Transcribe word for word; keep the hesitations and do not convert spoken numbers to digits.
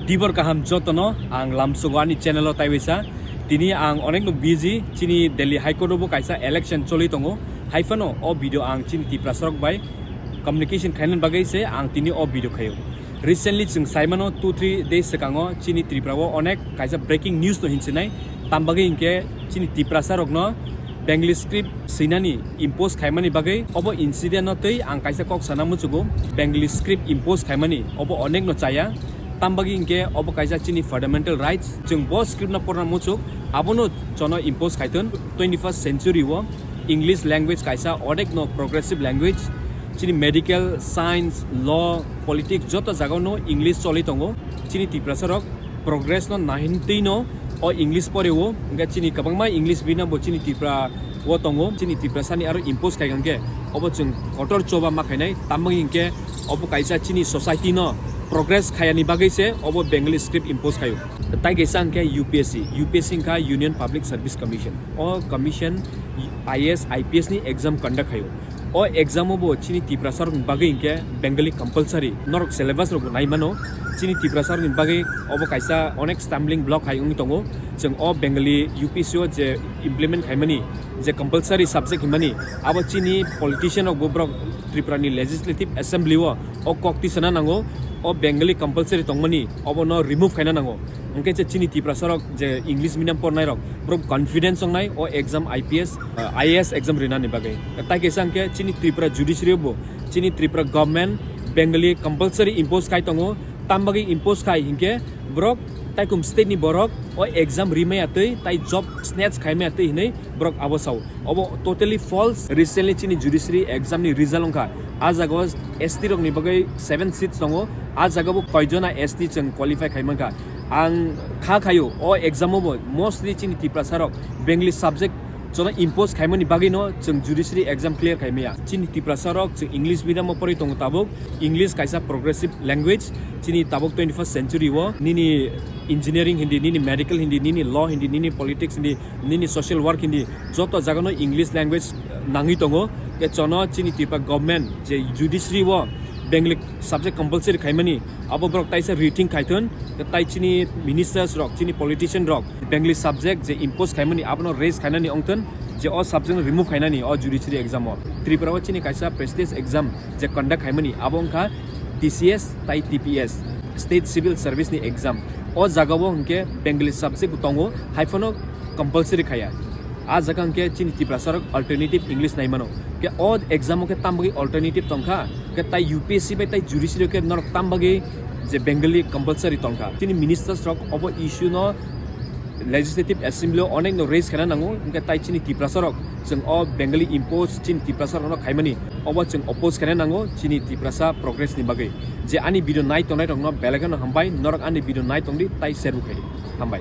Tibor kaham jotono ang lamsogo ani channel o taiwisa. Tini ang onekno busy, chini Delhi High Court o bo kaisa election choli tongo. Haiphano o video ang chini Tiprasa rok bai communication khainani bagwi se ang tini o video khaio. Recently chwng saimano two three days swkango chini Tripura o onek kaisa breaking news no hinsinai. Tambagwi hinkhe chini Tiprasa rokno Bengali script swinani impose khaimani bagwi obo incident no twi ang kaisa kok sana muchugo. Bengali script impose khaimani obo onekno chaya. Tambagwi hinkhe obo kaisa chini fundamental rights. Chwng bo script no porna muchuk, abono chono impose khaithun twenty first century o English language kaisa onekno progressive language. Chini medical, science, law, politics joto jagao no English choli tongo. Chini Tiprasa rok progress no nahin twi no o English pore o, hingke chini kwbangma English bina bo chini Tripura o tongo, chini Tiprasa ni aro impose khai hingke obo chwng kotor choba ma khainai, tamoni hingke obo kaisa chini society no progress khayani bagwi se obo Bengali script impose khayo. Tai kaisa hingke U P S C, U P S C hingka Union Public Service Commission, o commission I A S, I P S ni exam conduct khayo. O exam o bo chini Tiprasa rokni bagwi hinkhe Bengali compulsory. Norok syllabus rok bo nai mano. Chini Tiprasa rokni bagwi obo kaisa onek stumbling block hai wngwi tongo. Chwng o Bengali U P S C o je implement khaimani, je compulsory subject hinmani, abo chini politician rok bo borok Tripura ni Legislative Assembly o o kok tisana nango. O Bengali compulsory tongmani obo no remove khaina nango. Hingke je chini Tiprasa rok je English medium pornai rok, borok confidence wngnai o exam I P S, uh, I A S exam rinani bagwi. Tai kaisa hingke chini Tripura judiciary bo, chini Tripura government Bengali compulsory impose khai tongo, tam bagwi impose khai hingke borok taikum state ni borok o exam rimaya twi tai job snatch khaimaya twi hinwi borok abo sao. Obo totally false. Recently chini judiciary exam ni result wngkha. A jaga o S T rok ni bagwi seven seats tongo. A jaga bo koijona S T chwng qualify khai mankha. Ang kha khayo o exam o bo mostly chini Tiprasa rok Bengali subject jono impose khaimani bagwi no chwng judiciary exam clear khai maya. Chini Tiprasa rok chwng English medium o porwi tongo tabuk. English kaisa progressive language. Chini tabuk twenty first century o nini engineering hindi, nini medical hindi, nini law hindi, nini politics hindi, nini social work hindi, joto jagano English language nangwi tongo. Ke chono chini Tripura government je judiciary o Bengali subject compulsory khaimani, abo borok taisa rethink khaithun, ke tai chini ministers rok, chini politician rok Bengali subject je impose khaimani abono raise khainani ongthun, je o subject no remove khainani o judiciary exam o. Tripura o chini kaisa prestigious exam je conduct khaimani abo wngkha T C S tai T P S, State Civil Service ni exam. O jaga o hwnkhe Bengali subject bo tongo, haiphano compulsory khaya. A jaga hwnkhe chini Tiprasa rok alternative English nai mano. Ke o exam o khe tam bagwi alternative tongkha, ke tai U P S C bai tai judiciary khe norok tam bagwi je Bengali compulsory tongkha. Chini ministers rok obo issue no Legislative Assembly o onek no raise khaina nango, hwnkhe tai chini Tiprasa rok chwng o Bengali impose chini Tiprasa rok no khaimani obo chwng oppose khaina nango chini Tiprasa progress ni bagwi. Je ani video nai tongnai rok no belai kheno hambai, norok ani video nai tongdi tai share bo khaidi. Hambai.